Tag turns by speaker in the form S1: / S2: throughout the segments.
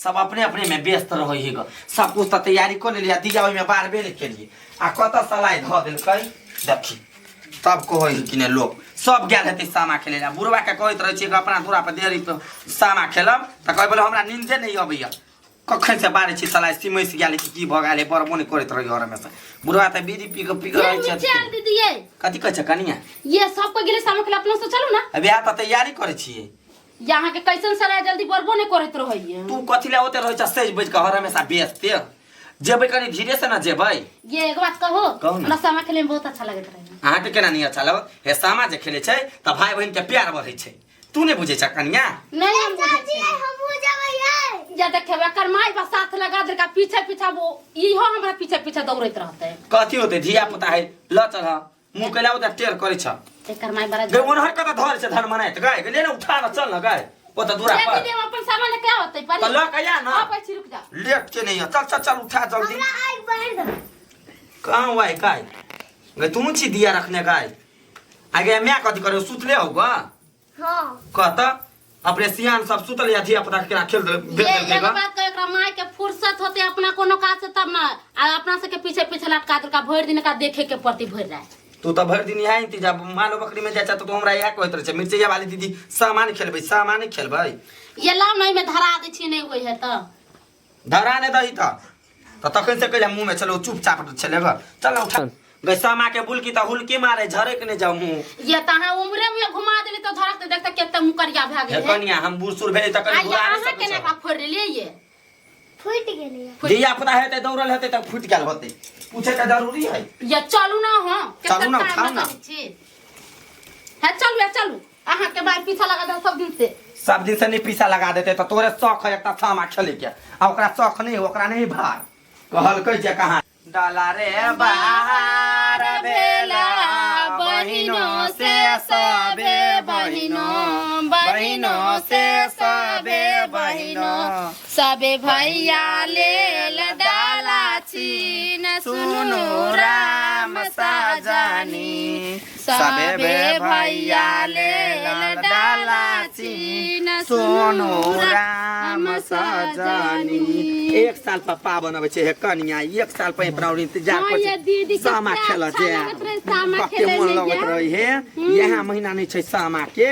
S1: सब अपने अपने में व्यस्त रहै है ग। सब कुछ तऽ तैयारी कऽ लेलियै, दिया ओहिमे बारबे नहि केलियै आ कतऽ सलाइ धऽ देलकै देखी। तब कहै है कि नहि लोक सब गेल हेतै सामा खेलै लए। बुढ़वा के कहैत रहै छियै कि अपना दूरा पर देरी पर सामा खेलब तऽ कहै बोले हमरा नींदे नहि अबैया। कखन से बारै छी सलाइ सिमसि गेल कि की भऽ गेल, बरबो नहि करैत रहै घर में से। बुढ़वा तऽ बीड़ी पी कऽ पी कऽ रहै छै।
S2: चल दीदी ये
S1: कथी कहै छै कनिया?
S2: ये सब कोई गेले सामा खेले, अपना से चलू ना।
S1: अभी तऽ तैयारी करै छियै।
S2: यहाँ के कैसन सलाइ जल्दी बरबो नहि करैत रहैया।
S1: तू कथी लए ओते रहै छ सेज बैठ कऽ हर हमेशा बेचते? जेबै कनि धीरे से ना जेबै।
S2: ये एक बात कहो,
S1: कहू ना।
S2: हमरा सामा खेले में बहुत अच्छा लगैत रहे।
S1: अहाँके केना नहीं अच्छा लगत? हे सामा जे खेले छै तऽ भाई बहिन के प्यार बढ़ै छै। तू नहीं बुझै छ कनिया?
S2: नहीं हम बुझै
S3: चाची
S2: छियै।
S3: हमहूँ जेबै यै।
S2: या देखेबै एकर माय बा साथ लगा देलका पीछे पीछे, वो इहो हमरा पीछे पीछे दौड़ैत रहतै।
S1: कथी होतै, धिया पुता है ल चल मुँह कैला ओते टेर करै छ।
S2: एकर माय बड़ा
S1: गे ओनहर कतऽ धर छै धर मनाइत गाय गे, ले ने उठा न चल न गाय ओतऽ दूरा
S2: ये
S1: पर।
S2: दीदी हम अपन सामान लेके आवतै पर।
S1: तऽ लऽ के आ ना।
S2: आबै छी, रुक जा।
S1: लेट के नहीं है, चल चल चल उठा जल्दी।
S3: हमरा आगि बारि दे।
S1: कहाँ हुआ है गाय? गे तू छी दिया रखने गाय। आगे मैं कथी करे सुतले होगा?
S3: हाँ।
S1: कहता अपने सियान सब सुतल या धिया पुता के केना खेल
S2: ये
S1: भेज देलकै
S2: एगो
S1: गा?
S2: बात कहे, एकरा माय के फुर्सत होते अपना कोनो काज से तब ना, आ अपना सबके पीछे पीछे लटका देलका भरि दिन का देखे के पड़ती भरि राति।
S1: तू तऽ भरि दिन इएह इंतजार मालो बकरी में जाइ छ तऽ तू हमरा इएह कहैत रहै छ मिर्चैया वाली दीदी सामान खेलबै सामान खेलबै।
S2: ये लाव नहीं में धरा दै छी, नहीं होइ है तऽ।
S1: धरा नहि दही तऽ तखन से कहले मुँह में चलो चुपचाप छले ग। चल उठा गई सामा के बुलकी तऽ हुलकी मारे झरक नहि जाऊ मुँह।
S2: ये तहाँ उम्रे में घुमा देली तऽ झरक तऽ देखते केते मुँह करिया भए
S1: हे
S2: गेल है।
S1: कनिया हम बूढ़ सूढ़ भेली तऽ
S2: आ
S1: कनि
S2: ये
S1: घुरा नहि
S2: अहाँ
S1: सकै
S2: केना
S1: छौ।
S2: का फोड़ि लेलियै ये?
S3: फूटि गेलै।
S1: धिया पुता हेतै दौड़ल हेतै तऽ फूटि गेल होतै, पूछे के जरूरी है।
S2: ये चलू ना हो, केते
S1: चलू ना,
S2: टाइम
S1: उठाउ ना।
S2: लगै छी। हे चलू, हे चलू, अहाँ के बाल पीछा लगा दे सब दिन से।
S1: सब दिन से नहीं पीछा लगा देते तऽ तोरे शौक है एकटा सामा खेले के, आ ओकरा शौक नहीं, ओकरा नहीं भार कहलकै जे कहाँ डाला रे बाहर भेला बहिनो से सबे बहिनो, बहिनो से सबे बहिनो,
S2: सबे भैया लेल डाला छीन सुनु राम साजनी, सबे भैया लेल डाला छीन
S1: सुनु राम सजनी। एक साल पर पाबन अबै छै हे कनिया, एक साल पर अपना इंतजार
S2: हाँ,
S1: करै
S2: ये
S1: छै।
S2: दीदी के
S1: सामा
S2: क्या
S1: खेलऽ
S2: अच्छा
S1: जायब।
S2: लगैत रहै सामा
S1: कते
S2: खेलै
S1: मोन
S2: मे
S1: लगैत
S2: ये।
S1: रहै हे, इएह महीना नहि छै सामा के।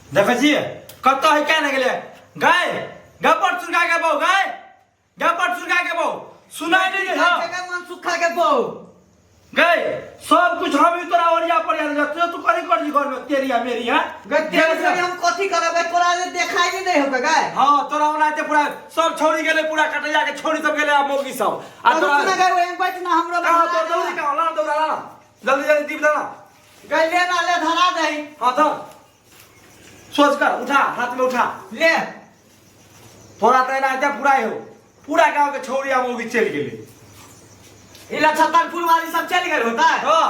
S4: देखै छियै कतऽ है क्या नहि गेलै गाय गपट सुनका के बहु गाय गपट सुनका के बहु सुनाई नहीं दे। हाँ
S5: मन सुखा के बहु
S4: गए सब कुछ हम ही तोरा ओरिया पर याद रखते तू करी कर जी घर में तेरी या मेरी है
S5: गए तेरे से हम कथी करब तोरा जे देखाई नहीं दे होगा गए।
S4: हां तोरा ओना ते पूरा सब छोड़ी गेले पूरा कटैया के छोड़ी सब गेले आ मौगी सब आ
S5: तो
S4: तोरा
S5: रुक ना गए वहीं बैठ ना हमरो
S4: कहां तोर दौड़ी कहां ला दौड़ा ला जल्दी जल्दी दीप देना
S5: गए ले ना ले धरा दही।
S4: हां धर सोच कर उठा हाथ में उठा
S5: ले।
S4: थोड़ा तो एना हेतै पूरा हो पूरा गांव के छौड़ी आ मौगी चलि गेलै।
S5: इला छतरपुर वाली सब चलि गेल होता है।
S4: हां।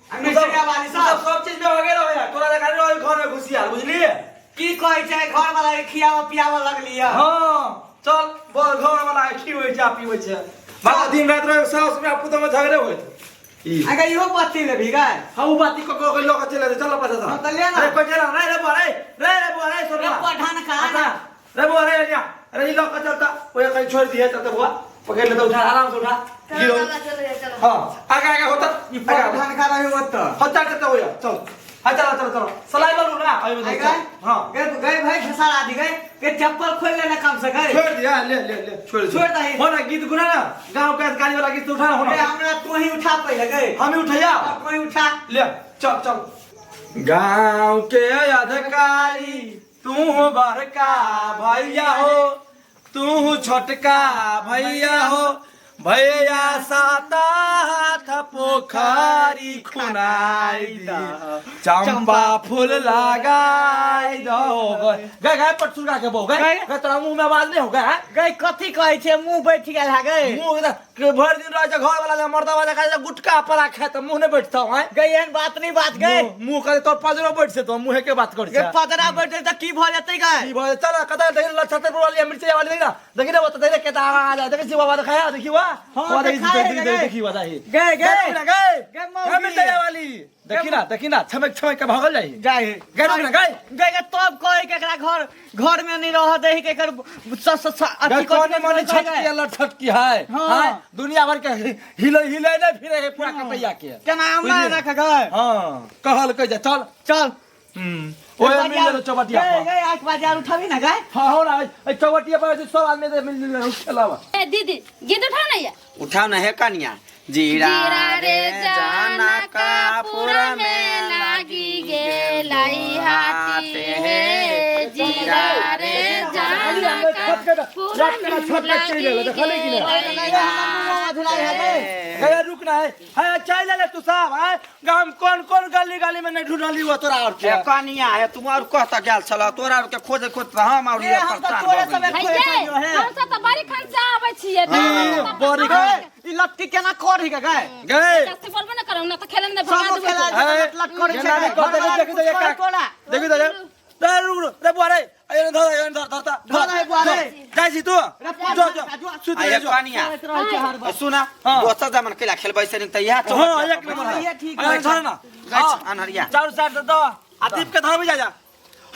S5: आ मिर्चैया वाली सब।
S4: सब चीज में हो गेल हो यार तोरा लगा रहो घर में घुसी आल बुझलिए।
S5: की कहै छै घर वाला के खियावा पियावा लगली है।
S4: हां चल बोल घर वाला के खिबै छै आ पीबै छै बाबा दिन रात रहे सास में पुतोह में झगड़े होइत। ई।
S5: अगर इहो बत्ती लेबही गए?
S4: हाँ, उ बाती को को लोग चले चल पाछा चल।
S5: हाँ, तो ले ना।
S4: अरे कोई चला रे रे बोरे रे रे बोरे सुन
S5: रे पठान का
S4: अच्छा, रे बोरे लिया अरे ई लोग चलता ओए कहीं छोड़ दिए चलता बुआ पकड़ ले तो उठा आराम से उठा।
S5: चलो,
S4: गिरो।
S5: चलो, चलो, चलो।
S4: हाँ, आगे आगे होता।
S5: ई पठान का रहे होत।
S4: हाँ, चल, चल, चल, चल। हाँ, चलो, चलो, चलो। सलाई लू ना, अभी
S5: आगे गए?
S4: हाँ।
S5: गए, गए भाई, खेसारा दी गए। के चप्पल खोल लेना कम से गए।
S4: छोड़ दिया, ले, ले, ले, छोड़ दे।
S5: छोड़ दही।
S4: हो ना, गीत गुना ना, गांव का गाली वाला गीत उठा ना, हो ना।
S5: ए, हमरा तू ही उठा पहले गए।
S4: हम ही उठैया।
S5: हाँ, तू ही उठा।
S4: ले, चल, चल। गांव के अधिकारी तू बड़का भैया हो, तू छोटका भैया हो, भैया साता हाथ पोखरी खुनाई दा, चंपा फूल लगाई दो। गए गए पट सुनका के बो गए गए तोरा मुंह में आवाज नहीं हो गए हैं?
S5: गए कथी कहै छै मुंह बैठ गेल है गए।
S4: मुंह एकदम के भरि दिन रहै छै घर वाला जे मर्दा वाला खाइ छै गुटखा परा खाय त मुंह नहीं बैठतौ हैं?
S5: गए एहन बात नहीं बात गए।
S4: मुंह करे तोर पजरो बैठ छै तो मुंहे के बात करै
S5: गए
S4: छै।
S5: पजरा बैठ छै त की भ जेतै गए?
S4: की भ जेतै? चल कतऽ देखी ल छतरपुर वाली मिर्ची वाली देखी ना देखी ना ओतऽ देखी केता आवाज आय देखै छी बाबा देखाया देखी वा।
S5: हां
S4: देखी
S5: देखाए
S4: देखी
S5: गए।
S4: देखी बताई
S5: गए गए
S4: गए गए
S5: गए मौगी।
S4: मिर्चैया वाली देखी ना देखी ना छमक छमक के भागल जाई
S5: जाए
S4: गए रुक ना गए
S5: गए गए तब कहे के एकरा घर घर में नहीं रह दे के एकर स स स
S4: गए
S5: अथी
S4: कोने मने
S5: कथी
S4: छटकी लट छटकी है
S5: हाँ।
S4: हाँ दुनिया भर के हिले हिले नहीं फिरे है पूरा कटैया के
S5: केना हमरा रख गए
S4: हाँ कहल के जा चल
S5: चल
S4: ओए मिल गेलो चौबटिया
S5: गए
S4: पर
S5: गए आठ बाजार उठाबी ना गए
S4: हाँ हो ना ए चौबटिया पर सब आदमी से मिल मिल खेलावा
S2: ए दीदी गीत उठाओ ना ये
S1: उठाओ ना हे कनिया जीरा
S2: जीरा रे जाना कापुर में लागी गेलाई हाथी हे जीरा रे जाना कापुर में लागी गेलाई
S4: गया रुक ना है है चल ले तू साहब है गाम कौन कौन गली गली में नहीं ढूंढली हुआ तोरा और
S1: हे
S4: के
S1: कनिया हे तुम और कहता गेल छल तोरा और के खोजे खोज हम और
S5: ए, हम तऽ तोरे सबे
S2: भैया हम सब तऽ बड़ी खान से आबै छियै
S4: बड़ी
S5: गए ई लट्टी केना करही के गए
S4: गए
S2: जास्ती बोलबो ना करौ ना तऽ खेले में भगा
S5: सब
S2: देबो
S5: खेला
S4: है।
S5: लट लट करै छै
S4: केना
S5: गए।
S4: नहीं करते,
S5: घर
S4: देखी तो ये
S5: वाला
S4: का-
S5: तोरा
S4: देखी तो ये रे रुक रुक रे बुआ रे अरे धर अरे धर धरता
S5: धर रे बुआ रे।
S4: जाइ छी तू
S5: रे पाँच
S4: जो जो
S5: जो।
S4: सुत
S1: आ
S4: रे
S1: हे
S4: जो
S1: कनिया
S5: करैत रहै छै हर बार।
S1: सुना
S4: हाँ।
S1: दोसर जमन केला खेलबै से त इएह
S4: हां एक नंबर है
S5: ये ठीक
S4: अरे
S5: है।
S4: धर ना
S1: गाछ अनहरिया
S4: चारू साइड से दो आ दीप के धरबी जा जा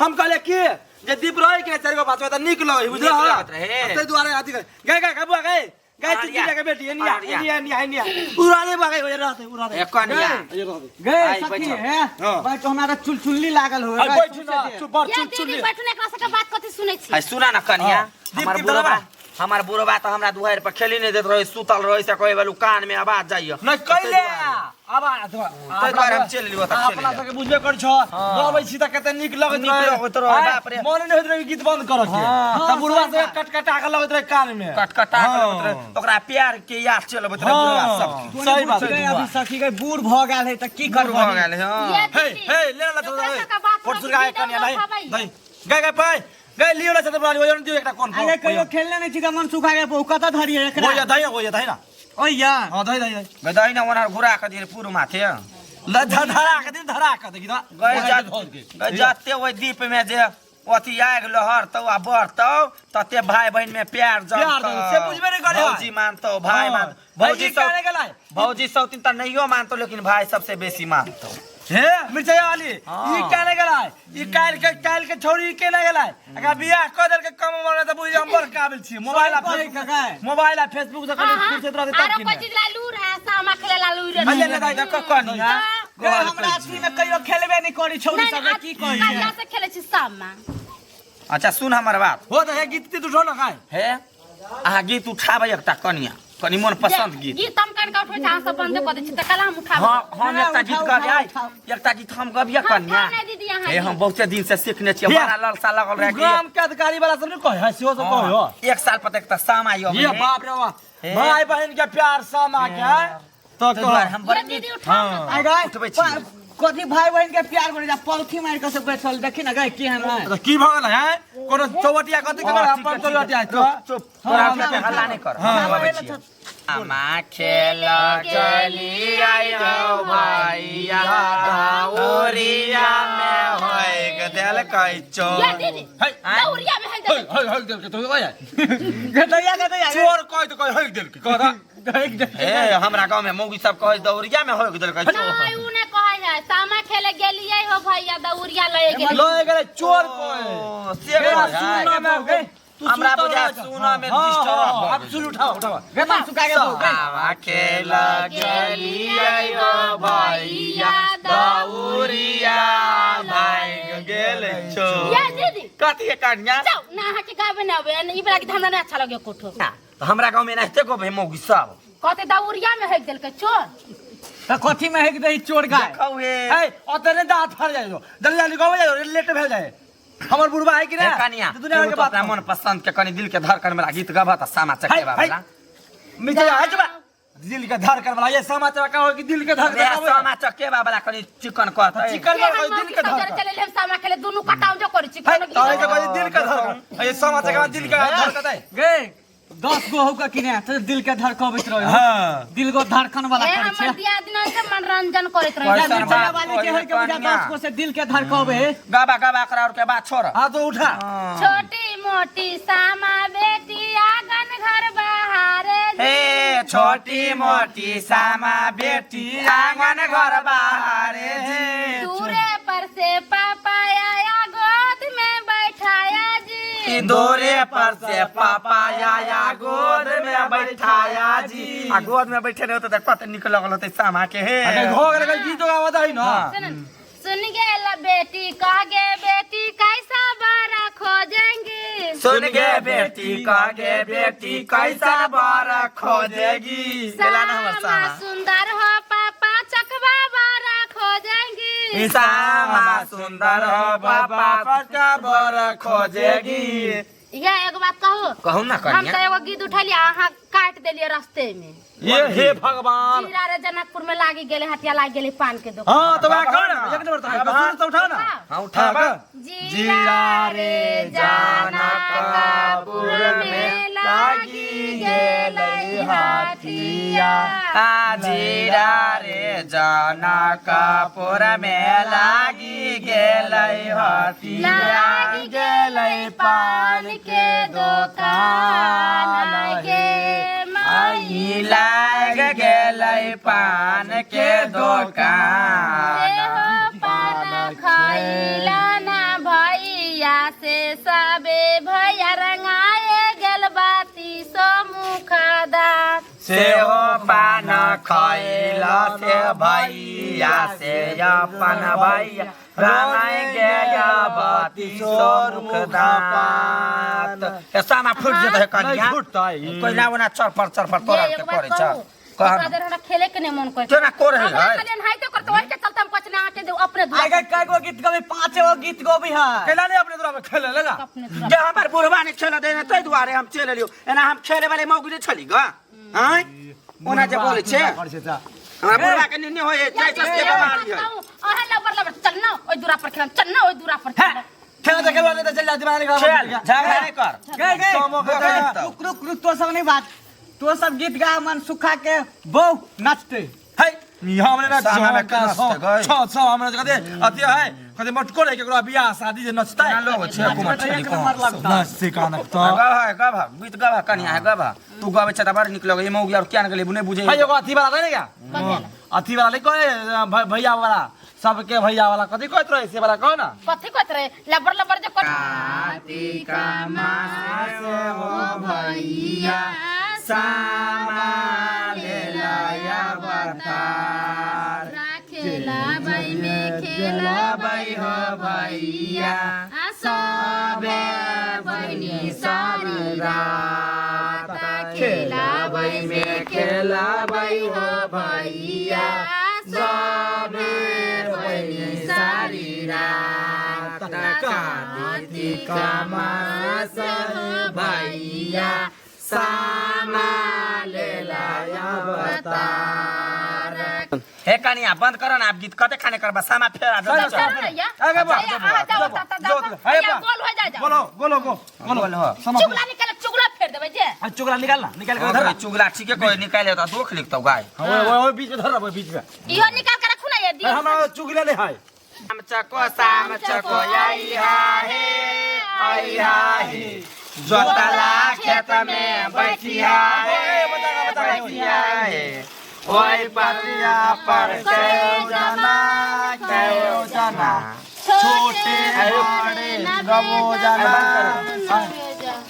S4: हम कहले की जे दीप रहे के चारि गो पाँच गो त नीक लगै बुझल
S1: नीक लगैत रहे।
S4: ताहि दुआरे अथी गए गए गए बुआ गए गए
S1: अनहरिया।
S4: चिचिया के बेटी एनिया
S1: अनहरिया।
S4: एनिया एनिया एनिया उड़ा दे बुआ गए रहते उड़ा दे
S1: हे कनिया
S4: ये रहते
S5: गए
S1: आई,
S5: सखी
S1: बैठो।
S5: हे
S4: हाँ।
S5: बैठो हमरा चुलचुल्ली लागल हो
S4: आई बैठ ना चुप बड़
S2: ये
S4: चुल
S2: दीदी
S4: चुल
S2: बैठू ना एकरा सबके बात कथी सुनै छी
S1: है सुना ना कनिया
S4: हाँ। दीप
S1: हमर
S4: दीप
S1: बुढ़बा
S4: धरबा।
S1: हमर बुढ़बा त हमरा दुआरि पर खेली नहीं देत रहे सुतल रहे से कहे बेलू कान में आवाज जाइए
S4: नहीं कैले अब
S1: ताहि दुआरे हम चलि एलियै ओतऽ खेलै
S4: अपना
S1: लए।
S4: सबके बुझबे कर छौ गबै छी त कते नीक लगैत
S1: नीक लगैत रहे,
S4: आँय,
S1: बाप रे।
S4: मन नहि होइत रहे गीत बंद करऽ के
S1: हाँ।
S4: त बुढ़वा सब कटकटा के लगैत रहे कान में
S1: कटकटा के लगैत रहे
S4: हाँ।
S1: ओकरा प्यार के याद चल अबैत रहे बुढ़बा
S4: हाँ।
S1: सबके
S4: सही बात
S5: गए
S4: है
S5: अभी सखी गए बूढ़ भ गेल है त की
S1: बूढ़
S5: करबै
S1: भऽ गेल हँ
S2: ये
S4: हे
S2: दीदी,
S4: हे ले ला
S2: ओकरा सबके बात
S4: फोट
S2: सुनै
S4: सुरगा
S2: छी,
S4: कनिया
S2: गीत
S4: नहीं
S2: उठाबै।
S4: नहीं गए गए पाई गए लियो ला छत पर ओयो दियो एकटा कोन
S5: अरे कहियो खेलने नहीं छी त मन सुखा गेल बहु कतऽ धरियै एकरा
S4: ओया दही ओया दही ना
S5: ओइया
S4: हां दही दही दही
S1: गदही ना ओनहर घुरा के दिए पूर माथे
S4: ल धरा के दिन धरा के देखी ना
S1: गए जा गए जाते ओहि दीप में जे अथी आगि लहरतौ आ बढ़तौ तते भाई बहिन में प्यार
S4: प्यार
S1: जमतौ
S4: जमतौ, से बुझबे नहि करै है।
S1: भौजी मानतौ भाई
S4: हाँ।
S1: मानतौ भौजी
S4: भौजी
S1: सब
S4: गेलै
S1: भौजी सब तीन त नहियो मानतौ लेकिन भाई सबसे बेसी मानतौ
S4: हे मिर्चैया वाली
S1: हाँ।
S4: ई काहे गेलै ई काल्हि के छौरी ई केना गेलै अगर बियाह कऽ देलकै कम उमर में तऽ बुझि हम बड़ काबिल छी मोबाइल आ
S5: सही
S4: फेसबुक
S5: कहै।
S4: मोबाइल आ फेसबुक से
S2: हाँ,
S4: कनि
S2: हाँ।
S4: फुर्सत रहतै तब
S2: आरो
S4: की
S2: कोई चीज ला लूर है सामा खेले ला लूर है।
S4: अरे ले
S1: देखो कनिया
S5: गए हमरा अथी में कहियो खेलबे नहीं करी छौरी
S2: नहीं,
S5: सब
S2: नहीं,
S5: की कही
S2: कहिया से खेले छी सामा
S1: अच्छा सुन हमर बात
S4: हो तऽ हे गीत तीत उठो ना खाए
S1: हे अहाँ गीत उठाबै एकटा कनिया कनि मन पसंद गीत
S2: गीत हम कन के उठबै छी अहाँ सब बंद कऽ दै छी तऽ कला हम उठाबै
S1: हाँ हम
S5: ना,
S1: एकटा गीत
S5: उठाउ,
S1: गबियै
S5: उठाउ,
S1: एकटा गीत हम गबियै
S2: हम
S1: कनिया
S2: उठाउ नहि दीदी अहाँ
S1: हे हम
S2: गीत।
S1: बहुते दिन से सीखने छियै
S4: हे।
S1: बड़ा ललसा लगल रहे कि
S4: ग्राम के अधिकारी वाला सब नहीं कहे है सेहो सब कहे हो
S1: हाँ, एक साल पर एकटा सामा आइयो
S4: ये बाप रे बाप
S1: हे।
S4: भाई बहन के प्यार सामा के तो
S1: ताहि दुआरे
S4: कह
S1: हम बड़
S2: ये दीदी उठाउ ना
S5: आइ गए
S1: उठबै छी।
S5: कथी भाई बहन के प्यार करे जा पलथी मार के सब बैठल देखी ना गए केहन है
S4: तो की भऽ गेल है कोनो चौबटिया कथी के
S1: हाँ,
S4: अपन
S1: ठीक है,
S4: चौबटिया
S1: ठीक है, चुप चुप तोरा के हल्ला नहीं कर
S4: हाँ।
S1: हम गबै छियै अमा खेल चली आई हो भैया दौरिया में होइक देलकै
S2: ये
S1: चोर
S2: दीदी
S4: है
S2: दौड़िया में है
S4: है है है देलकै तो ओए
S5: गदैया गदैया
S4: चोर कह तो कह है देलकै कह
S1: हे हमरा गाँव में मौगी सब कहै दौरिया में होइक देलकै चोर
S2: नहीं उ नहीं कहै है सामा खेले गेलियै हो भैया दौड़िया लए गेलियै
S4: लए गेलै चोर कहे
S1: ओ, से
S4: गया
S1: कहै है।
S4: सुना में गए तू
S1: हमरा
S4: सुतल
S1: बुझाय
S4: रहै छ।
S1: सुना में
S4: हाँ,
S1: डिस्टर्ब
S4: हाँ,
S1: भऽ
S4: अब सुन उठाओ उठाओ
S5: गे मन सुखा गेल बहु, गए
S1: सामा खेल गेलियै हो भैया दौरिया भागि गेल चोर
S2: ये दीदी
S1: कथी है कनिया
S2: जाओ ना अहाँ के गाबे ना आबै ई बला गीत हमरा नहीं अच्छा लगे कोठो
S1: तऽ हमरा गाँव में एनाहिते गबै मौगी सब
S2: कहते दौड़िया में हेक देलकै चोर
S5: त कथी में हेक दही चोर गाय
S1: देखौ हे
S4: है ओतने दांत फर जाय जल्दी जल्दी गावे जाय लेट भेल जाय हमर बुढ़बा है कि
S1: हे
S4: ना
S1: कनिया
S4: दुनिया
S1: एगो
S4: के
S1: तो
S4: बात
S1: अपना मन पसंद के कनि दिल के धड़कन वाला गीत गबह तऽ सामा चकेबा
S4: है,
S1: वाला
S4: मिर्चैया है चुप दिल के धड़कन वाला ये समाचार का हो कि दिल के धड़कन
S1: रे
S4: वाला
S1: सामा चकेबा वाला कनि चिकन कहतै
S4: चिकन
S2: ये
S4: वाला
S2: हम
S4: दिल के
S2: मौगी सब
S4: धड़कन
S2: चले हम सामा खेले दुनू कटाव जो करै छी
S4: है
S2: कोनो
S4: तो
S2: गीत
S4: ऐसे कहे दिल के धड़कन ये समाचार का दिल के धड़कन है
S5: गे 10 गो होगा कि ने त दिल के धड़कबैत रहे
S4: हां
S5: दिल को धड़कन वाला
S2: ए
S5: करै
S2: हमर
S5: छै
S2: दियादिना से मनोरंजन करैत रहै
S1: पैसा
S2: छै।
S1: बात
S5: मिर्चैया वाली के है के बुझा
S1: कनिया।
S5: 10 गो से दिल के धड़कबे
S1: गाबा गाबा करा और के बात छोड़
S4: हां तो उठा
S2: छोटी मोटी सामा बेटी आंगन घर बहारे
S1: हे छोटी मोटी सामा बेटी आंगन घर बाहरे जी।
S2: दूरे पर से पापा आया गोद में बैठाया जी।
S1: दोरे पर से पापा आया गोद में बैठाया जी। आ गोद में बैठे रहे तो कत निक लगल होते सामा के हे।
S4: अरे हो गेल गीत गावत है ना।
S2: सुन गेल बेटी कह गे बेटी कैसा बारा खोजेंगी।
S1: सुन गे बेटी कह गे बेटी कैसा बारा खोजेगी।
S2: सामा सुंदर हो पापा चकवा बारा खोजेंगी।
S1: सामा सुंदर हो पापा चकवा बारा खोजेगी।
S2: यह एगो बात कहू
S1: कहू ना
S2: हम तो एगो गीत उठलिए अहाँ काट देलिए रास्ते में।
S4: ये हे भगवान
S2: जीरा रे जनकपुर में लागी गेले हटिया लागी गेले पान के दुकान।
S4: हां तो बा कौन एक नंबर तो है तो उठा ना।
S1: हां उठा
S2: जीरा रे जनकपुर में लागी गेले हटिया।
S1: जीरा रे जनकपुर में लागी गेले हटिया।
S2: लागी गेले पान के दुकान गे माई।
S1: लाग गेलै पान के दुकान।
S2: पान खैला ना भैया से सबे भैया रंगाए गेल बाती सो मुखदार।
S1: से हो पान खैला से भैया से अपन भैया रंगाए गेल बाती सो मुखदार। सामा फूट जेतै है कनिया। कोइला ओना चरफर चरफर तोरा के पड़ै छ।
S2: कहन खेले के नहीं मन करे
S1: केना को रहे
S2: है हाय तो करत ओहि के चलते हम पचना आके दे अपने दुआ।
S5: आगे कई गो गीत गबी 5 गो गीत गबी है।
S4: केना नहीं अपने दुआ में खेले लेगा
S1: जे हमर बुढ़वा ने खेल देने तै दुआरे हम चल लियो। एना हम खेले वाले मौगी ने छली ग हां ओना जे बोलै छे हमरा बुढ़वा के निन्ने होय जाय के बीमारी है।
S2: अहे लबर लबर चल ना ओइ दूरा पर खेलम चल ना ओइ दूरा पर खेलम।
S4: खेल तो खेलवा नहीं तो चल जा दिमाग
S1: खेल झगड़ा नहीं कर।
S5: गए गए रुक रुक रुक तो सब नहीं बात तो सब गीत गा मन सुखा के बहु नाचते
S4: है हमरे ना छो छो हमरे कते अथि है कते मटको रे केकरो बियाह शादी जे नचता
S1: ना लोग छे कुमार छली को
S4: नाचते कानक त
S1: गवा गवा गीत गवा कनिया गवा तू गावे छ त बड़ निक लगे मौगी और क्या गेले बुने बुझे
S4: है एगो अथि वाला नहीं क्या अथि वाला नहीं कहे भैया वाला सबके भैया वाला कथि कहत रहे से वाला कहो ना
S2: कथि कहत रहे लबर लबर जे
S1: कार्तिक मास हो भैया सामा लेलाया अवतार।
S2: राखेला बाई में खेला
S1: खेलाबै हो भैया
S2: सबे बहिनी सारी रात।
S1: खेलाबै में खेलाबै हो भैया सबे बहिनी सारी रात। कार्तिक मास भैया सामा लेलाया अवतार। हे कनिया बंद कर ना आप गीत कते खाने करबा सामा फेर आ जा।
S2: आगे बढ़ जाओ गोल हो जा
S4: बोलो बोलो गो
S1: बोलो
S2: चुगला निकाल चुगला फेर देबै जे।
S4: आ चुगला निकाल ना निकाल के धर
S1: चुगला ठीके कोई निकाले त दोख लिखतौ गाय।
S4: ओए ओए बीच में धर ओए बीच में
S2: इहो निकाल के रखू ना ये दी
S4: हमरा चुगला नहीं है।
S1: साम चको आई हा हे आई हा हे जोतला खेत में बैठिया हे बैठिया हे ओई परिया पर केउ जना केउ जना
S4: छोटे बड़े गबो जना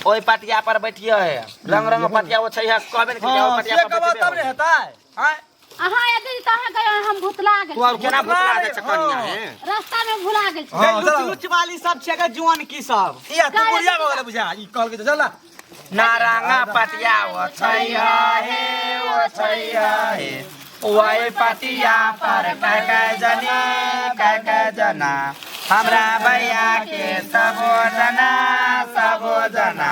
S1: ओई पटिया पर बैठिया है रंग रंग पटिया ओ छै है कहबे ने के ओ पटिया पर
S4: तब ने हेतै
S1: हां
S2: अहाँ यदि तहाँ गए हम भुतला गेल।
S1: तू केना भुतला गेल छ कनिया हे
S2: रास्ता में भुला गेल।
S5: लुच लुच वाली सब छै के जुआन की सब
S4: या तू बुढ़िया भऽ गेलै बुझा ई कहल के चल
S1: नारंगा पटिया ओ छै हे ओ छै हे ओई पटिया पर कै कै जनी कै कै जना हमरा भैया के सबो जना सबो जना।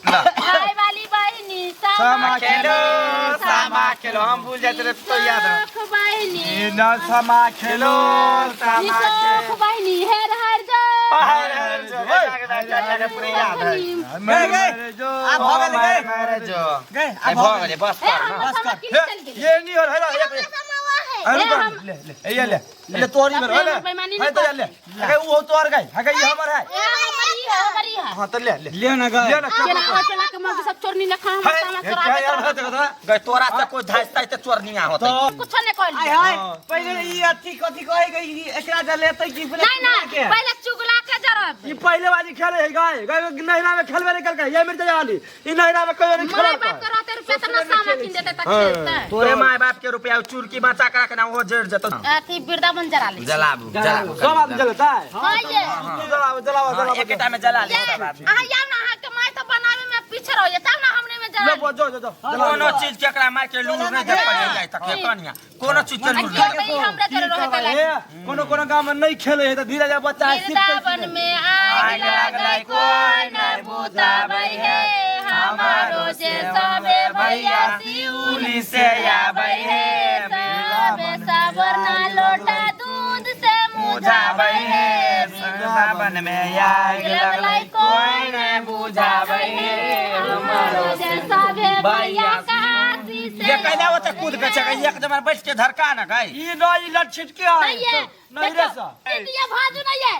S2: भाई वाली बहिनी
S1: सामा खेलो सामा खेलो हम भूल जाते रहे तो याद
S2: बहिनी
S4: ना सामा खेलो
S1: सामा खेलो
S2: बहिनी हेर हर जो
S1: हर हर जो पूरे याद है
S4: गए गए
S5: अब हो गेल गए
S1: मरे जो
S5: गए
S1: अब हो गेल बस कर
S4: बस कर ये नहीं हो रहा है अरे ले ले ये ले ले तोरी में ले है तो ले अरे वो तोर गई है ये हमर है
S2: ये हमर है
S4: हां तो ले ले
S5: ले ना गए
S4: ले ना
S2: केना ओ चला के मौगी सब चोरनी लेखा हम सामा चोराबे
S1: गए तोरा से कोई धाइसतै त चोरनिया होतै।
S2: कुछ नहीं कहली।
S5: आय हाय, पहिले ई अथी कथी कहै गई, एकरा जलेतै की पहिले?
S2: नहीं ना, पहले चुगला के जरब।
S4: ई पहिले बाजी खेले है गाय गाय नहिरा में खेलबे नहीं करके ये मिर्जा वाली ई नहिरा में कहियो नहीं
S2: माय
S4: खेलल।
S2: बाप के रहते रुपया त ना सामा किन देते त खेलते।
S1: तोरे माय बाप के रुपया चुरकी बचा के रखना, वो जड़ जतो।
S2: अथी वृंदावन जरा ले।
S1: जलाबू जलाबू।
S4: सब आदमी जलता है।
S2: हां ये
S4: जलाओ जलाओ जलाओ।
S1: एकेटा में जला ले।
S2: ये अहाँ जाओ ना, अहाँ के माय त बनावे में पीछे रहो, जाओ ना हमने में जरा
S4: लो जो जो जो।
S1: कोनो चीज के एकरा माय के लूर नहीं दे पड़े जाय तक कनिया, कोनो चीज के लूर
S2: नहीं दे हमरे जरे रहे त लागे।
S4: कोनो कोनो गांव में नहीं खेले है त धीरे धीरे बच्चा सीख।
S2: वृंदावन में आग लगै कोई नहीं बुताबै है, हमारो जे सबे भैया
S1: सिउली से आबै है,
S2: सबे सावरना लोटा दूध से मुझाबै है,
S1: वृंदावन में आग लगलै कोई नहीं बुझाबै है,
S2: हमारो जे सबे भैया काशी से।
S1: ये कैला होते कूद के छै एक जमा बैठ के धरका ना गई।
S4: ई न ई लट छिटके आय नहीं रे सा
S2: ये भाजू नहीं है।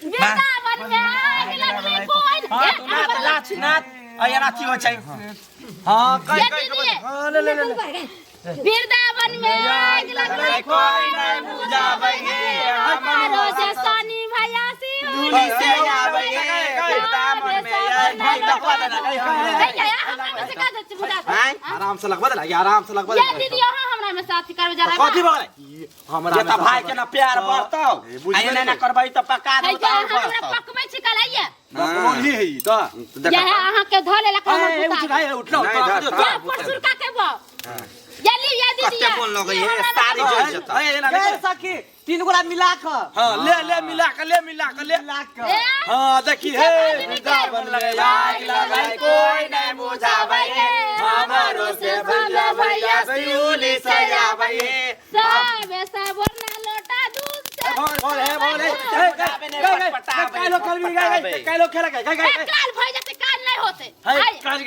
S2: वृंदावन में आग लगलै कोई।
S1: हां तू ना त लाछ ना अयना की हो छै।
S4: हां कई कई हां ले ले ले।
S2: वृंदावन में आग लगलै
S1: कोई नहीं बुझाबै है,
S2: हमारो जे सनी भैया
S1: सिउली से आबै है, वृंदावन में आग भाई लगवा देना।
S2: हमरा में से का बुझा
S4: आराम से लगवा देना, आराम से लगवा
S2: ये दीदी यहां हमरा में साथी करबे जरा।
S4: कथी भगलै हमरा
S1: ये त भाई के ना प्यार बढ़तौ, आ एना ना करबै त पका देबौ त और
S2: हमरा
S1: बढ़तौ।
S2: पकबै छी कलैया
S4: बोली है त
S2: ये अहाँ के धले ला हमर
S4: उठ उठ उठलो
S2: या परसुरका के बा ये ली ये दीदी
S1: कते बोल लगै है सारी जड़ जतौ।
S5: ए सखी, तीन गोरा मिला क।
S4: हां ले ले मिला के ले मिला के ले
S5: मिला क।
S4: हां देखी हे वृंदावन में आग लगै
S1: कोई नहीं बुझाबै है, हमारो से भैया भैया सिउली से आबै है,
S2: सबे सावरना लोटा दूध से
S4: बोल बोल हे बोल हे कालो खेलबी गाय कालो खेल गाय गाय
S2: काल भई जते काल नहीं होते।
S4: हे काल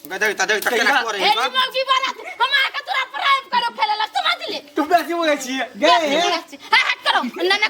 S1: गदई त देख त केना करे
S2: हे मौगी बनत हम आके तोरा प्रेम करो खेले ला समझ ले।
S4: तू बेसी बोलै छी
S5: गए हे
S2: हां हट करो ना ना।